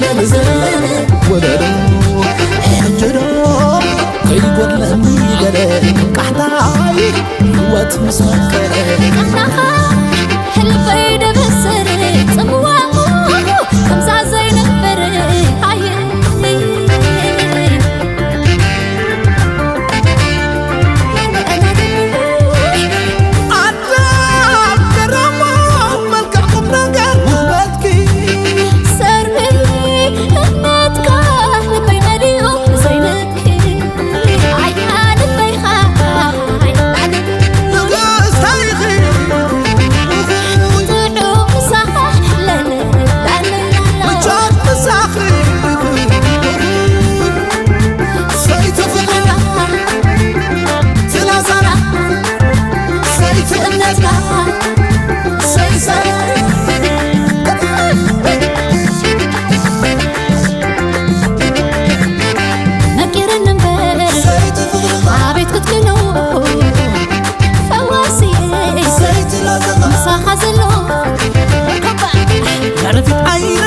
ለምዘን ወለዶ ሕጂ ዶ ከይጎድለኒ ገለ ቃሕታይ ህይወት ምስ መከረ ቃሕታኻ ልበይ ደበስር ጽምዋሙ ከምዛ ዘይነብር ኣየ ኣዳም ገረሞ መልክዕ ቁም ነገር ውበትኪ ሰርበይ እምነትካ ልበይ መሊኡ ዘይንኪ ኣያ ልበይኻ ኣይናድን ንግስታይኺ ጥዑም ምሳኻ ለለላለላ ምቾት ምሳኺ ሰይቲ ፍቕሪ ትላዛና ሰይቲ እምነትና ሰይሰይ ነቂረኒ እምበር ሰይቲ ፍቕርኻ ኣቤት ክትክኖ ፈዋሲ ሰይቲ ላዛና ምሳኻ ዘሎ ኮባ መረፊት ኣይረ